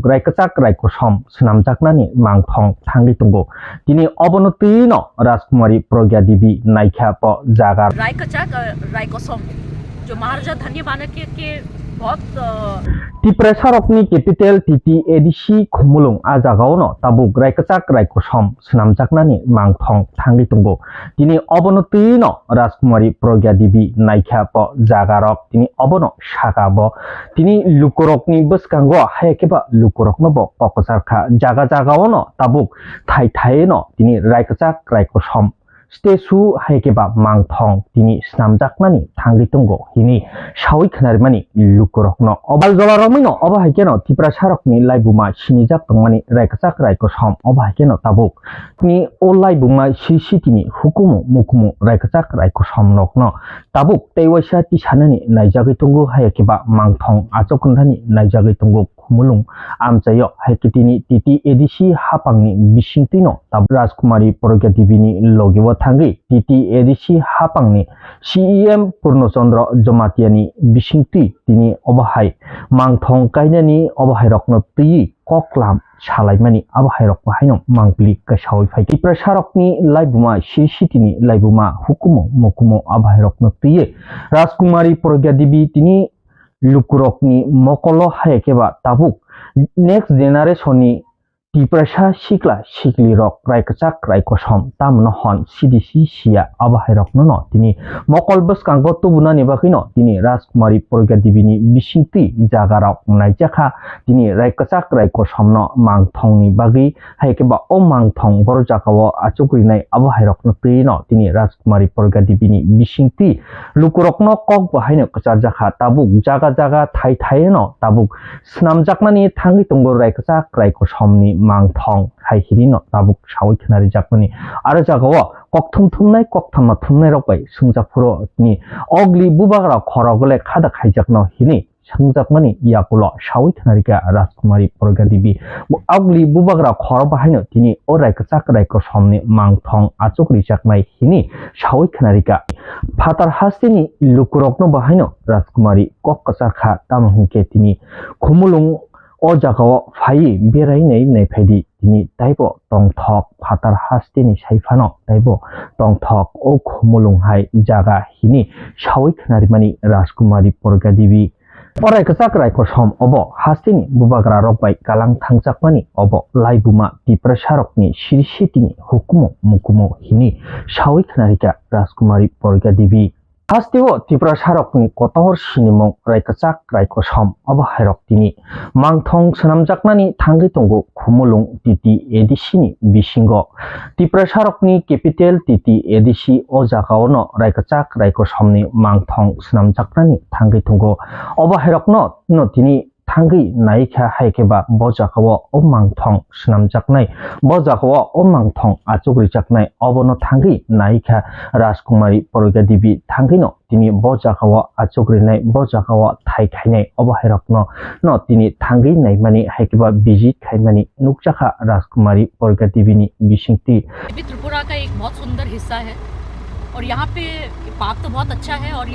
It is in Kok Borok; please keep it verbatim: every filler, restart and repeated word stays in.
Rai kwchak rai kosom swnamjaknani mangthong thangwi tongo. Tini obono twi no Rajkumari Pragya Devi naikha bo jaga. राय कचाक, अ, राय कसम, जो महाराजा धन्य माणक्य के बहुत, अ, Tiprasarokni capital T T A D C Khumulwng a jagao no tabuk rai kwchak rai kosom swnamjaknani mangthong thangwi tongo. Tini obono twi no Rajkumari Pragya Devi naikha bo jagarok, tini obono saka bo. Tini lukurokni bwskango haya khe ba lukurokno bo kok kwchar kha. Jaga jagao no tabuk thai thai no tini rai kwchak rai kosom statue haya khe ba mangthong tini swnamjaknani thangwi tongo hini sawi khnarimani lukurokno. Obal jola romwi no obo hai khe no Tiprasarokni laibuma sinijak tongmani rai kwchak rai kosom obo hai khe no tabuk. Ni o laibuma C C T ni hukumu mukumu rai kwchak rai kosom nokno tabuk tei waisa tisanani naijagwi tongo haya khe ba mangthong achuk kwndani naijagwi tongo. Khumulwng amchaio hai khe tini T T A D C hapangni bisingtwi no tabuk Rajkumari Pragya Devi ni logi o thangwi T T A D C hapangni C E M Purno Chandra Jamatia ni bisingtwi tini obo hai mangthong kainani obo hai rokno twiwi koklam salaimani abo hai rok bo haino mangpili kasawi phai. Tiprasarokni laibuma C C T ni laibuma hukumu mukumu abo hai rokno twiwi Rajkumari Pragya Devi tini lukurokni mokolo haya khe ba tabuk next generation ni Tiprasa sikla siklirok rai kwchak rai kosom tamno hwn C D C siya abo hai rokno no tini mokol bwskango tubunani bagwi no tini Rajkumari Pragya Devi ni bisingtwi jagarok naijakha. Tini rai kwchak rai kosomno mangthongni bagwi hai khe ba o mangthong boro jagao achuk rinai abo hai rokno twi no tini Rajkumari Pragya Devi ni bisingtwi lukurokno kok bo haino kwcharjakha. Tabuk jaga jaga thai thai no tabuk swnamjaknani thangwi tongo rai kwchak rai kosomni mangthong hai hini no tabuk sawi khna rijakmani. Aro jagao kokthum thumnai kokthamma thumnai rok bai swngjak phuru ni ogli bubagra khorok le khada khaijakno hini swngjak mani yakulo sawi khna rikha Rajkumari Pragya Devi. Bo agli bubagra khorok bahaino tini o rai kwchak rai kosomni mangthong achuk rijaknai hini sawi khna rikha. Phatar hasteni lukurokno bahaino Rajkumari kok kwchar kha, tamo hwnkhe tini Khumulwng o jagao phaiwi berai nai nai phaidi tini taibo tongthok phatar hasteni sai phano taibo tongthok o Khumulwng hai jaga hini sawi khna rimani Rajkumari Pragya Devi. O rai kwchak rai kosom obo hasteni bubagra rok bai kalang thangjakmani obo laibuma Tiprasa rokni siri sitini hukumu mukumu hini sawi khna rikha Rajkumari Pragya Devi. Hasteo Tiprasa rokni kotor sinimung rai kwchak rai kosom obo hai rok tini mangthong swnamjaknani thangwi tongo Khumulwng T T A D C ni bisingo. Tiprasa rokni capital T T A D C o jagao no rai kwchak rai kosomni mangthong swnamjaknani thangwi tongo. Obo hai rokno no tini thangwi nai kha hai khe ba bo jagao o mangthong swnamjaknai, bo jagao o mangthong achuk rijaknai obono thangwi nai kha Rajkumari Pragya Devi thangwi no tini bo jagao achuk rinai, bo jagao thai khainai obo hai rokno no tini thangwi naimani hai khe ba visit khaimani nukjakha Rajkumari Pragya Devi ni bisingtwi. ये भी त्रिपुरा का एक बहुत सुंदर हिस्सा है और यहाँ पे पार्क तो बहुत अच्छा है और